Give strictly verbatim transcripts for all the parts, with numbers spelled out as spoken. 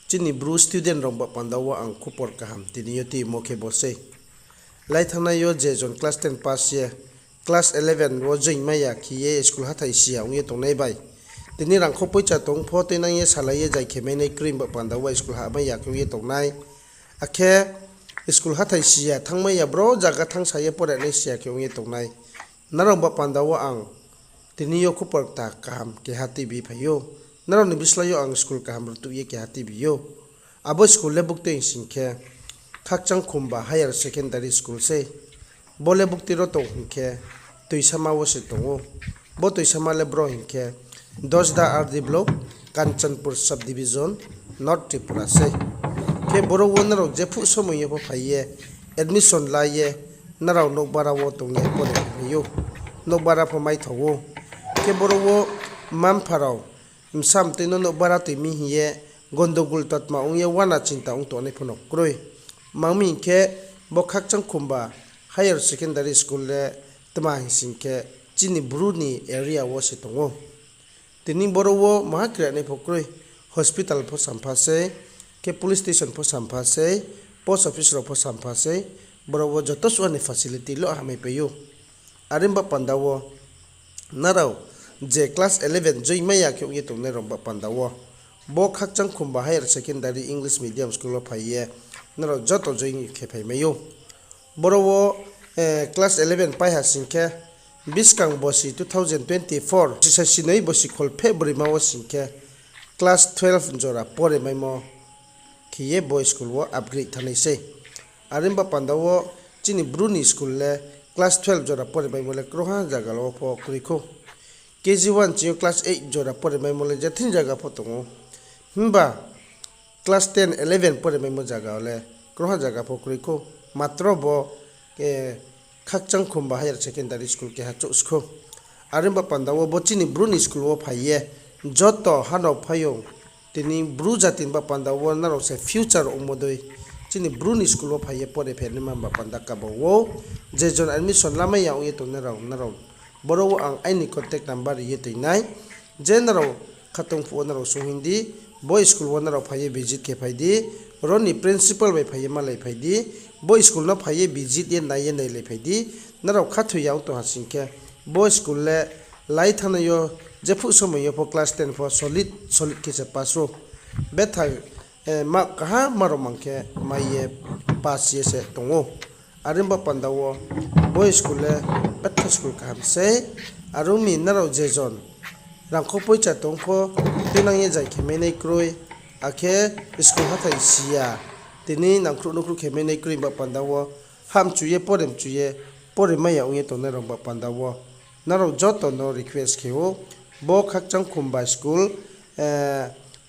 Chini Bru student rao ba panda wo ang khupor kaham tini yo tuimo khe bo sei. Lai thanngnai yo je jon class ten pass ye, class eleven wo join mai ya khe ye school hathái si ya ong ye tongnai bai, tini rangkho poicha tong pho tuinang ye salai ye zai khe mai nai kroi ba panda wo school hahmai ya khe ong ye tongnai. Akhe school hathái si ya thanngmai ya, bro zaga thanngsa ye pore nai si ya khe ong ye tongnai. Nrao ba panda wo ang tini yo khupor kta kaham keha tuibi phai ou. Nrao ni bislái yo ang school kaham rtuh ye keha tuibi ou. Abo school le buktui hing sing khe, Khakchangkhumba Higher Secondary School sei. Bo le buktui ro tong hing khe, Toisama wo se tong ou. Bo Toisama le bro hing khe, Dosda R D Block, Kanchanpur Subdivision, North Tripura sei. Khe boro wo nrao jephuh somoi yo pho phai ye, admission la ye, nrao nouhbara wo tong ye pore mai ou. Nouhbara pho maithao ou. Khe boro wo mma-mpha rao bsa mtui no nouhbara toi mi hing ye gondogul tatma ong ye uana chinta ong tongnai pho no kroi. Tma hing khe, bo Khakchangkhumba Higher Secondary School le tma hing sing khe, chini Bru ni area wo se tong ou. Tini boro wo maha kranai pho kroi, hospital pho sampha sei, khe police station pho sampha sei, post office rao pho sampha sei, boro wo joto suh ni facility lo hamai pai ou. Are ba panda wo nrao je class eleven join mai ya khe ong ye tongnai rao ba panda wo, bo Khakchangkhumba Higher Secondary English Medium School wo phai ye nrao joto join khe phai mai ou. Boro wo class eleven pai ha sing khe, buskang bosi two thousand twenty-four sisai sinoi bosi kholpheh broima wo sing khe, class twelve jora pore maimo khe ye bo school wo upgrade thanngnai sei. Are ba panda wo chini Bru ni school le class twelve jora pore maimo le krungha zaga wo pho kroi khou. K G one ching yo class eight jora pore maimo le je thing zaga pho tong ou. Himba class ten, eleven pore maimo zaga wo le krungha zaga pho kroi khou. Matro bo Khakchangkhumba Higher Secondary School keha chouh se khou. Are ba panda wo bo chini Bru ni school wo phai ye joto hanao phaiyong, tini Bru jati ni ba panda wo nrao se future ongmo dei, chini Bru ni school wo phai ye pore phainaima ba panda kaba ou. Je jon admission lamai ya ong ye tongnai rao, nrao boro wo ang aini contact number ri ye toi nai. Je nrao khatong phuh wo nrao sung hing di, bo school wo nrao phai ye visit khe phai di, ro ni principal bai phai ye malai phai di, bo school no phai ye visit ye nai ye nailai phai di. Nrao khathoi ya ong tong ha sing khe, bo school le lai thanngnai yo jephuh somoi yo pho class ten pho solid solid khe se pass ou. Betha mark kaham ma rao mang khe mai ye pass ye se tong ou. Are ba panda wo bo school le betha school kaham sei. Are ong mi nrao je jon rangkho poicha tong pho tuinang ye zai khe mai nai kroi, akhe school hathái si ya, tini nangkhruh nukhruh khe mai nai kroi ba panda wo, hamchu ye pore mchu ye pore mai ya ong ye tongnai rao ba panda wo, nrao joto no request khe ou, bo Khakchangkhumba school,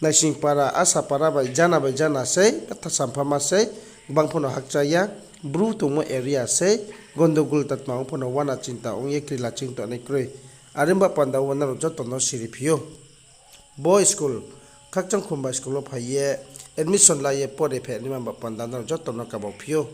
Naisingpara, Asapara bai jana bai jana sei, betha samphama sei, gbang pho no hakcha ya, Bru tongmo area sei, gondogul tatma ong pho no uana chinta ong ye krila ching tongnai kroi. Are ba panda wo nrao joto no siri phi ou. Bo school, Khakchangkhumba school wo phai ye admission la ye pore phainaima ba panda nrao joto no kaba phi ou.